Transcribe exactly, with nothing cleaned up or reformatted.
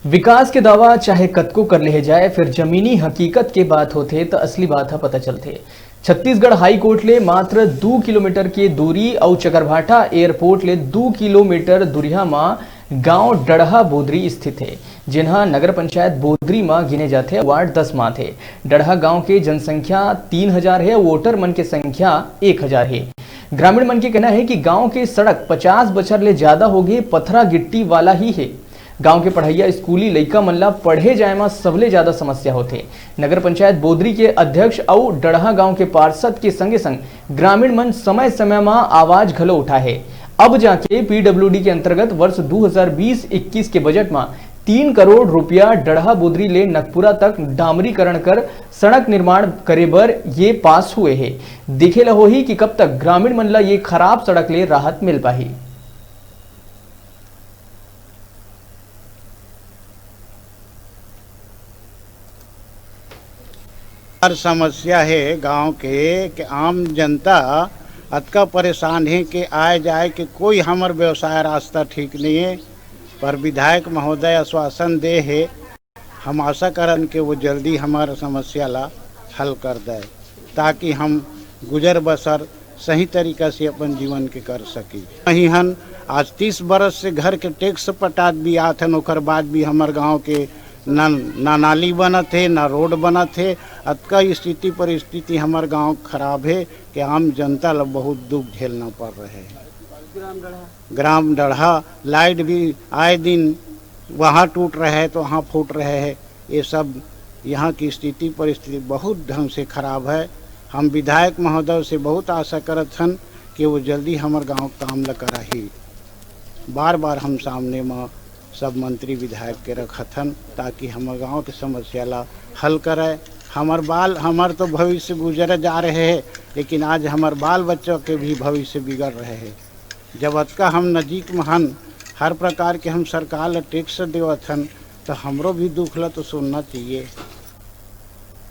विकास के दावा चाहे कतको कर लेहे जाए, फिर जमीनी हकीकत के बात होथे, त असली बात ह पता चलथे। छत्तीसगढ़ हाई कोर्ट ले मात्र दू किलोमीटर के दूरी अउ चकरभाटा एयरपोर्ट ले दू किलोमीटर दूरिहा म गांव डड़हा बोदरी स्थित हे, जेन ह नगर पंचायत बोदरी म गिने जाथे, वार्ड दस म आथे। डड़हा गांव के जनसंख्या तीन हजार हे अउ वोटर मन के संख्या एक हजार हे। ग्रामीण मन के कहना हे कि गांव के सड़क पचास बछर ले ज्यादा होगे पथरा गिट्टी वाला ही हे। गांव के पढ़इया स्कूली लइका मन ला पढ़े जाए म सबले ज्यादा समस्या होथे। नगर पंचायत बोदरी के अध्यक्ष अउ डड़हा गांव के पार्षद के संगे संग ग्रामीण मन समय समय म आवाज घलो उठाए हे। अब जाके पीडब्ल्यूडी के अंतर्गत वर्ष दू हजार बीस इक्कीस के बजट म तीन करोड़ रुपया डड़हा बोदरी ले नगपुरा तक डामरीकरण कर सड़क निर्माण करे बर ये पास हुए हे। देखे ल होही कि कब तक ग्रामीण मन ल ये खराब सड़क ले राहत मिल पाही। हर समस्या हे गांव के कि आम जनता अतका परेशान हे कि आए जाए के कोई हमर व्यवसाय रास्ता ठीक नहीं है, पर विधायक महोदय आश्वासन दे हे। हम आशा करन कि वो जल्दी हमार समस्या ला हल कर दे, ताकि हम गुजर बसर सही तरीका से अपन जीवन के कर सकी। वही हन आज तीस बरस से घर के टैक्स पटात भी आथन, ओकर बाद भी हमर गांव के ना, ना नाली बनत हे, ना रोड बनत हे। अतका स्थिति परिस्थिति हमर गांव खराब हे कि आम जनता ला बहुत दुख झेलना पड़ रहे है। ग्राम डढ़ा लाइट भी आए दिन वहाँ टूट रहे है तो वहाँ फूट रहे है। ये सब यहाँ की स्थिति परिस्थिति बहुत ढंग से खराब है। हम विधायक महोदय से बहुत आशा करत हन कि वो जल्दी हमर गांव काम ल कराही। बार बार हम सामने म सब मंत्री विधायक के रखत हन, ताकि हमर गांव के समस्या ला हल करे। हमर बाल हमर तो भविष्य गुजर जा रहे है, लेकिन आज हमर बाल बच्चों के भी भविष्य बिगड़ रहे है। जब अतका हम नजीक म हन, हर प्रकार के हम सरकार ला टैक्स देवत हन, तो हमरो भी दुख ला तो सुनना चाहिए।